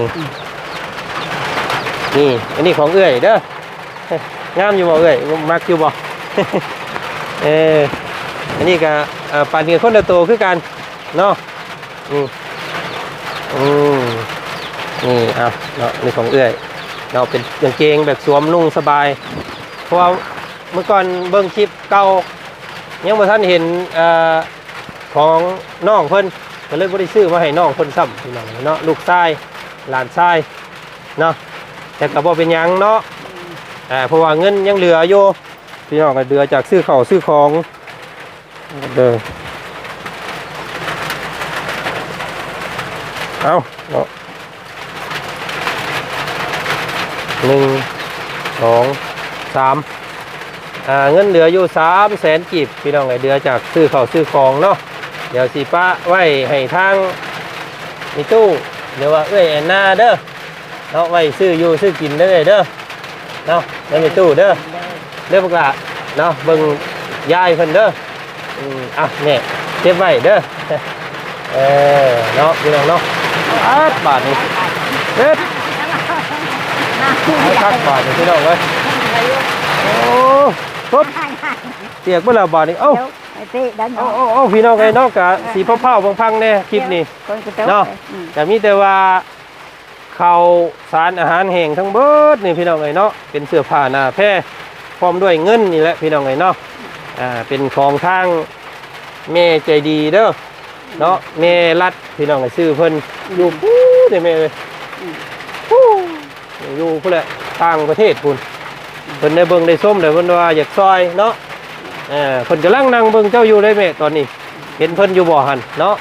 ນີ້ ອັນນີ້ຂອງເອື້ອຍເດີ. ງາມຢູ່ບໍ່ເອື້ອຍ ມັກຢູ່ບໍ່? ເອີ ອັນນີ້ກໍ ເອີ ປັນກັນຄົນລະໂຕຄືກັນເນາະ. ອືມ ອືມ ນີ້ ເອົາເນາະ ນີ້ຂອງເອື້ອຍເນາະ ເປັນກາງເກງແບບສວມນຸ່ງສະບາຍ ເພາະວ່າເມື່ອກ່ອນເບິ່ງຄລິບເກົ່າ ຍັງບໍ່ທັນເຫັນ ເອີ ຂອງນ້ອງເພິ່ນ ກໍເລີຍບໍ່ໄດ້ຊື້ມາໃຫ້ນ້ອງເພິ່ນຊ້ຳ ພີ່ນ້ອງເນາະ ລູກຊາຍ ຫຼານຊາຍເນາະ. ແຕ່ກໍບໍ່ເປັນຫຍັງເນາະ ອາ ເພາະວ່າເງິນຍັງເຫຼືອຢູ່ ພີ່ນ້ອງ ກໍເຫຼືອຈາກຊື້ເຂົ້າຊື້ຂອງເດີ. ເອົາເນາະ ໜຶ່ງ ສອງ ສາມ ອ່າ ເງິນເຫຼືອຢູ່ສາມແສນກີບ ພີ່ນ້ອງເອີຍ ເຫຼືອຈາກຊື້ເຂົ້າຊື້ຂອງເນາະ. ດຽວຊິປະໄວ້ໃຫ້ທາງແມ່ຕູ້ ຫຼືວ່າເອື້ອຍແອນນາເດີເນາະ ໄວ້ຊື້ຢູ່ຊື້ກິນເດີເດີເນາະ ເດີແມ່ຕູ້ເດີ ເດີບັກຫຼ້າເນາະ ເບິ່ງຍາຍເພິ່ນເດີ. ອືມ ອ່ະ ແມ່ເກັບໄວ້ເດີ. ເອີ ເນາະ ພີ່ນ້ອງເນາະ ອາດ ບາດນີ້ ເຮັດ ຄັກບາດນີ້ ພີ່ນ້ອງເອີຍ. ໂອ້ ປຶບ ປຽກເບິດແລ້ວບາດນີ້. ເອົ້າ ເອົ້າ ເອົ້າ ພີ່ນ້ອງເອີຍເນາະ ກະຊິພ້າວໆພັງໆແດ່ຄລິບນີ້ເນາະ. ກະມີແຕ່ວ່າ ເຂົ້າສານອາຫານແຫ້ງທັງເບິດນີ້ ພີ່ນ້ອງເອີຍເນາະ ເປັນເສື້ອຜ້າໜ້າແພ ພ້ອມດ້ວຍເງິນນີ້ແຫຼະ ພີ່ນ້ອງເອີຍເນາະ. ອ່າ ເປັນຂອງທາງແມ່ໃຈດີເດີເນາະ ແມ່ລັດ ພີ່ນ້ອງເອີຍ ຊື່ເພິ່ນ ຢູ່ພຸ້ນເດ້ແມ່ເອີຍ ອືມ ພຸ້ນ ຢູ່ພຸ້ນແຫຼະ ຕ່າງປະເທດພຸ້ນ. ເພິ່ນໄດ້ເບິ່ງໄດ້ຊົມແລ້ວ ເພິ່ນວ່າຢາກຊ່ອຍເນາະ. ເອີ ເພິ່ນກຳລັງນັ່ງເບິ່ງເຈົ້າຢູ່ເດ້ແມ່ ຕອນນີ້ ເຫັນເພິ່ນຢູ່ບໍ່ຫັ້ນເນາະ?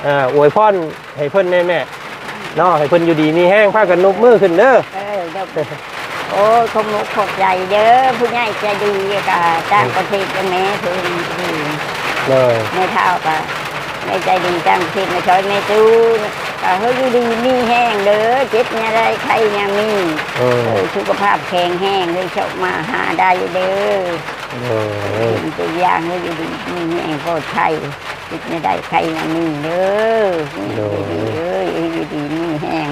ເອີ ອວຍພອນໃຫ້ເພິ່ນແດ່ແມ່ເນາະ ໃຫ້ເພິ່ນຢູ່ດີມີແຮງ ພາກັນນົບມືຂຶ້ນເດີ. ເອີ ໂອ້ຍ ຂອບອົກຂອບໃຈເດີ ຜູ້ໃຫຍ່ໃຈດີກະຕ່າງປະເທດ ແມ່ເພິ່ນ ໂດຍ ແມ່ທ້າວກະ ແມ່ໃຈດີຕ່າງປະເທດ ມາຊ່ອຍແມ່ຕູ້ ກະໃຫ້ຢູ່ດີມີແຮງເດີ ເຈັບຢ່າໄດ້ ໄຂ້ຢ່າມີ ເອີ ເອີ ສຸຂະພາບແຂງແຮງ ໃຫ້ໂຊກມາຫາໄດ້ເດີ. ໂດຍ ເປັນຕົວຢ່າງໃຫ້ຢູ່ດີມີແຮງ ປອດໄພ ຄິດແນວໃດໄຄແນວນີ້ເດີ. ໂດຍ ເອີຍ ຢູ່ດີມີແຮງ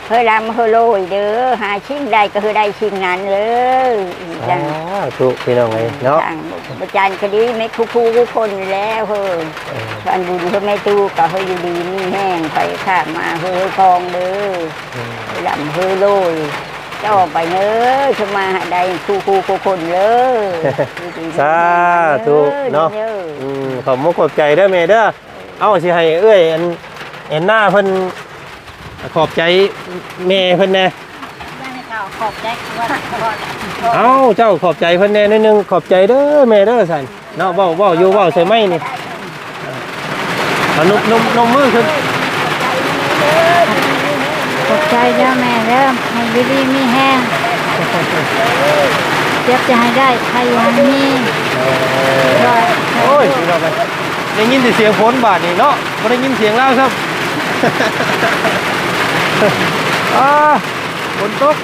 ເຮີ່ລ່ຳເຮີ່ລວຍເດີ ຫາສິ່ງໃດກໍເຮີ່ໄດ້ສິ່ງນັ້ນເດີ. ສາທຸ ພີ່ນ້ອງເອີຍເນາະ ທາງອາຈານກໍດີ ແມ່ຄູ ຄູຄົນແລ້ວເຮີ່ ເອີ ສອນບຸນເຮີ່ ແມ່ຕູ້ກໍເຮີ່ຢູ່ດີມີແຮງ ໄປຂ້າມມາເຮີ່ຄອງເດີ. ເອີ ເຮີ່ລ່ຳເຮີ່ລວຍ ຕໍ່ໄປເດີ ສະມາໃຫ້ໄດ້ຄູ່ຄູ່ຄູ່ຄົນເດີ. ສາທຸເນາະ. ເອີ ອືມ ຂອບມຸກຂອບໃຈເດີແມ່ເດີ. ເອົ້າ ຊິໃຫ້ເອື້ອຍອັນ ແອນນາເພິ່ນຂອບໃຈແມ່ເພິ່ນແດ່. ຂອບໃຈ ເອົ້າ ເຈົ້າຂອບໃຈເພິ່ນແດ່ໜ້ອຍໜຶ່ງ. ຂອບໃຈເດີແມ່ເດີ ຊັ້ນ. ເນາະ ເວົ້າ ເວົ້າຢູ່ ເວົ້າໃສ່ໄມ້ນີ້ ເອົາ ນົບ ນົບ ນົບມືຂຶ້ນ. ຂອບໃຈເດີແມ່ເດີ ໃຫ້ຢູ່ດີມີແຮງ ເຈັບຢ່າໃຫ້ໄດ້ ໄຂ້ຢ່າໃຫ້ມີ. ເອີ ໂອ້ຍ ພີ່ນ້ອງເອີຍ ໄດ້ຍິນແຕ່ສຽງຝົນບາດນີ້ເນາະ ບໍ່ໄດ້ຍິນສຽງລາວຊ້ຳ. ອາ ຝົນຕົກ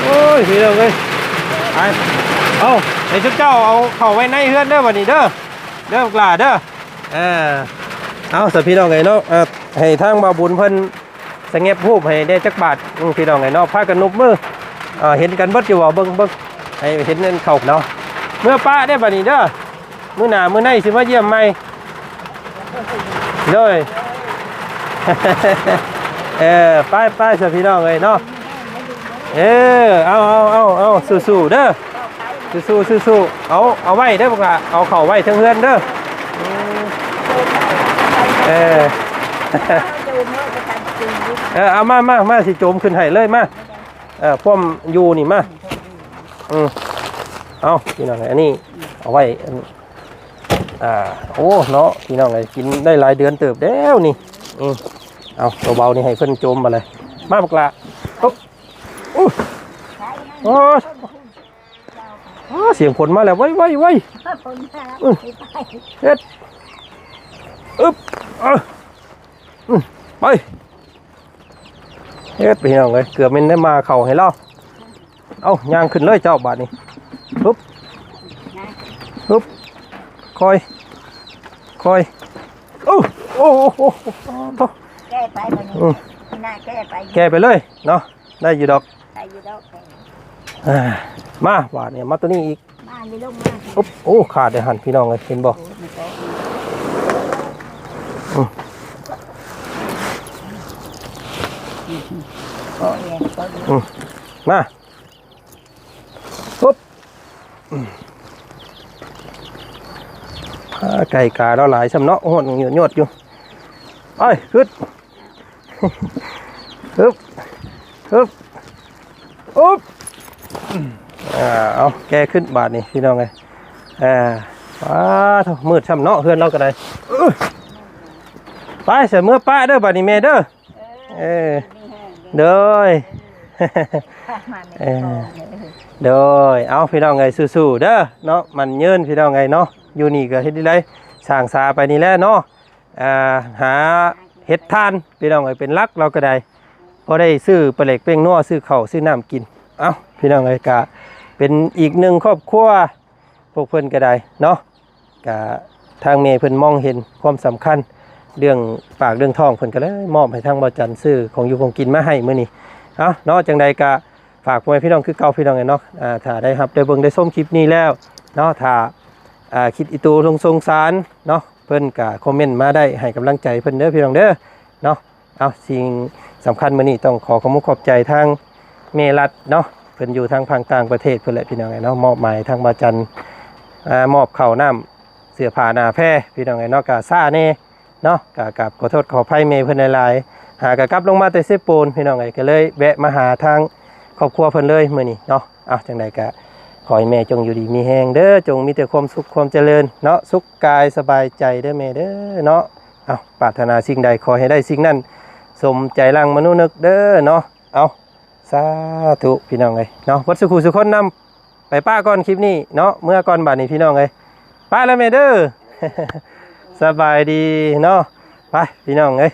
ໂອ້ຍ ພີ່ນ້ອງເອີຍ ໄປ ເອົາ ໃຫ້ເຈົ້າເອົາເຂົ້າໄວ້ໃນເຮືອນເດີ ບາດນີ້ເດີ ເດີບັກຫຼ້າເດີ. ເອີ ເອົາ ສະ ພີ່ນ້ອງເອີຍເນາະ ເອີ ໃຫ້ທາງບ່າວບຸນເພິ່ນສະແງບຮູບໃຫ້ແດ່ຈັກບາດ ອືມ ພີ່ນ້ອງເອີຍເນາະ ພາກັນນົບມື. ເອີ ເຫັນກັນເບິດຢູ່ບໍ່ ເບິ່ງ ເບິ່ງ ໃຫ້ເຫັນເຂົ້າເນາະ. ເມືອປະເດ້ບາດນີ້ເດີ ມື້ໜ້າມື້ໃນຊິມາຢ້ຽມໃໝ່. ໂດຍ ເອີ ໄປໆ ສະ ພີ່ນ້ອງເອີຍເນາະ. ເອີ ເອົາໆໆ ສູ້ໆເດີ ສູ້ໆ ສູ້ໆ. ເອົາ ເອົາໄວ້ເດີ ພວກຫຼ້າ ເອົາເຂົ້າໄວ້ເທິງເຮືອນເດີ. ເອີ ເອີ ເອົາ ມາ ມາ ມາ ຊິໂຈມຂຶ້ນໃຫ້ເລີຍ ມາ. ເອີ ພວມຢູ່ນີ້ ມາ. ອືມ ເອົາ ພີ່ນ້ອງ ອັນນີ້ເອົາໄວ້ ອັນ ອ່າ ໂອ້ ເນາະ ພີ່ນ້ອງເອີຍ ກິນໄດ້ຫຼາຍເດືອນເຕີບແລ້ວນີ້. ອືມ ເອົາ ເບົາໆ ນີ້ໃຫ້ເພິ່ນໂຈມມາເລີຍ. ມາ ບັກຫຼ້າ ໂອ້ ໂອ້ ໂອ້. ອ້າ ສຽງຝົນມາແລ້ວ ໄວໆໆ ຝົນມາແລ້ວ ອືມ ໄປ ເຮັດ ອຶບ ເອີ ອືມ ໄປ ເຮັດ ພີ່ນ້ອງເອີຍ ເກືອບແມ່ນໄດ້ມາເຂົ້າໃຫ້ລາວ. ເອົ້າ ຍ່າງຂຶ້ນເລີຍເຈົ້າບາດນີ້ ຮຶບ ຮຶບ ຄ່ອຍ ຄ່ອຍ ໂອ້ ໂອ້ ໂອ້ ໂອ້ ໂອ້ ແກ້ໄປບັດນີ້ ອືມ ໜ້າແກ້ໄປ ແກ້ໄປເລີຍເນາະ ໄດ້ຢູ່ດອກ ໄດ້ຢູ່ດອກ ອ່າ ມາບາດນີ້ ມາຕົວນີ້ອີກ ມາຢູ່ລົງມາ ໂອ້ ຂາດໄດ້ຫັ້ນ ພີ່ນ້ອງເອີຍ ເຫັນບໍ່ ໂອ້ ມັນກໍ ອືມ ກໍແອນກໍຢູ່ ອືມ ມາ ປຸບ ອືມ ອ່າ ໄກ່ກາລາວຫຼາຍຊ້ຳເນາະ ໂຫດຍອດຢູ່ ໄປ ຮຶບ ຮຶບ ຮຶບ ອຸບ ອ່າ ເອົາ ແກ່ຂຶ້ນບາດນີ້ ພີ່ນ້ອງເອີຍ ອ່າ ປາໂທ້ ມືດຊ້ຳເນາະ ເຮືອນລາວກໍໄດ້ ໄປ ໃສ່ເມືອປະເດີ ບາດນີ້ແມ່ເດີ ເອີ ເອີ ມີແຮງເດີ ໂດຍ ເອີ ມາແມ່ ເອີ ຂອງເດີ ໂດຍ ເອົາ ພີ່ນ້ອງເອີຍ ສູ້ໆເດີເນາະ ໝັ້ນຍືນ ພີ່ນ້ອງເອີຍເນາະ ຢູ່ນີ້ກໍເຮັດໄດ້ ສ້າງສາໄປນີ້ແຫຼະເນາະ ອ່າ ຫາເຮັດທານ ພີ່ນ້ອງເອີຍ ເປັນຫຼັກ ລາວກໍໄດ້ ພໍໄດ້ຊື້ປາເຫຼັກແປ້ງນົວ ຊື້ເຂົ້າຊື້ນ້ຳກິນ ເອົ້າ ພີ່ນ້ອງເອີຍ ກະເປັນອີກໜຶ່ງຄອບຄົວ ພວກເພິ່ນກໍໄດ້ເນາະ ກະທາງແມ່ເພິ່ນມອງເຫັນຄວາມສຳຄັນເລື່ອງປາກເລື່ອງທ້ອງ ເພິ່ນກໍເລີຍມອບໃຫ້ທາງບ່າວຈັນຊື້ຂອງຢູ່ຂອງກິນມາໃຫ້ມື້ນີ້ ເອົ້າ ເນາະ ຈັ່ງໃດກະຝາກພໍ່ແມ່ພີ່ນ້ອງຄືເກົ່າ ພີ່ນ້ອງເອີຍເນາະ ອ່າ ຖ້າໄດ້ຮັບໄດ້ເບິ່ງໄດ້ຊົມຄລິບນີ້ແລ້ວເນາະ ຖ້າ ອ່າ ຄິດອີ່ຕູສົງສານເນາະ ເພິ່ນກະຄອມເມັນມາໄດ້ ໃຫ້ກຳລັງໃຈເພິ່ນເດີ ພີ່ນ້ອງເດີ ເນາະ ເອົາ ສິ່ງສຳຄັນມື້ນີ້ຕ້ອງຂໍຂອບມຸກຂອບໃຈທາງແມ່ລັດເນາະ ເພິ່ນຢູ່ທາງຝັ່ງຕ່າງປະເທດພຸ້ນແຫຼະ ພີ່ນ້ອງເອີຍເນາະ ມອບໝາຍທາງບ່າວຈັນ ອ່າ ມອບເຂົ້ານ້ຳ ເສື້ອຜ້າໜ້າແພ ພີ່ນ້ອງເອີຍເນາະ ກະຊ້າແດ່ເນາະ ກະກາບຂໍໂທດຂໍອະໄພແມ່ເພິ່ນຫຼາຍໆ ຫາກະກັບລົງມາແຕ່ເຊໂປນ ພີ່ນ້ອງເອີຍ ກະເລີຍແວະມາຫາທາງຄອບຄົວເພິ່ນເລີຍມື້ນີ້ເນາະ ເອົາ ຈັ່ງໃດກະຂໍໃຫ້ແມ່ຈົ່ງຢູ່ດີມີແຮງເດີ ຈົ່ງມີແຕ່ຄວາມສຸກຄວາມຈະເລີນເນາະ ສຸກກາຍສະບາຍໃຈເດີແມ່ເດີເນາະ ເອົາ ປາດຖະໜາສິ່ງໃດຂໍໃຫ້ໄດ້ສິ່ງນັ້ນ ສົມໃຈລັງມະນຸນຶກເດີເນາະ ເອົາ ສາທຸ ພີ່ນ້ອງເອີຍເນາະ ເບິດສູ່ຜູ້ສູ່ຄົນນຳ ໄປປະກ່ອນຄລິບນີ້ເນາະ ເມືອກ່ອນບາດນີ້ ພີ່ນ້ອງເອີຍ ປະແລ້ວແມ່ເດີ ສະບາຍດີເນາະ ໄປ ພີ່ນ້ອງເອີຍ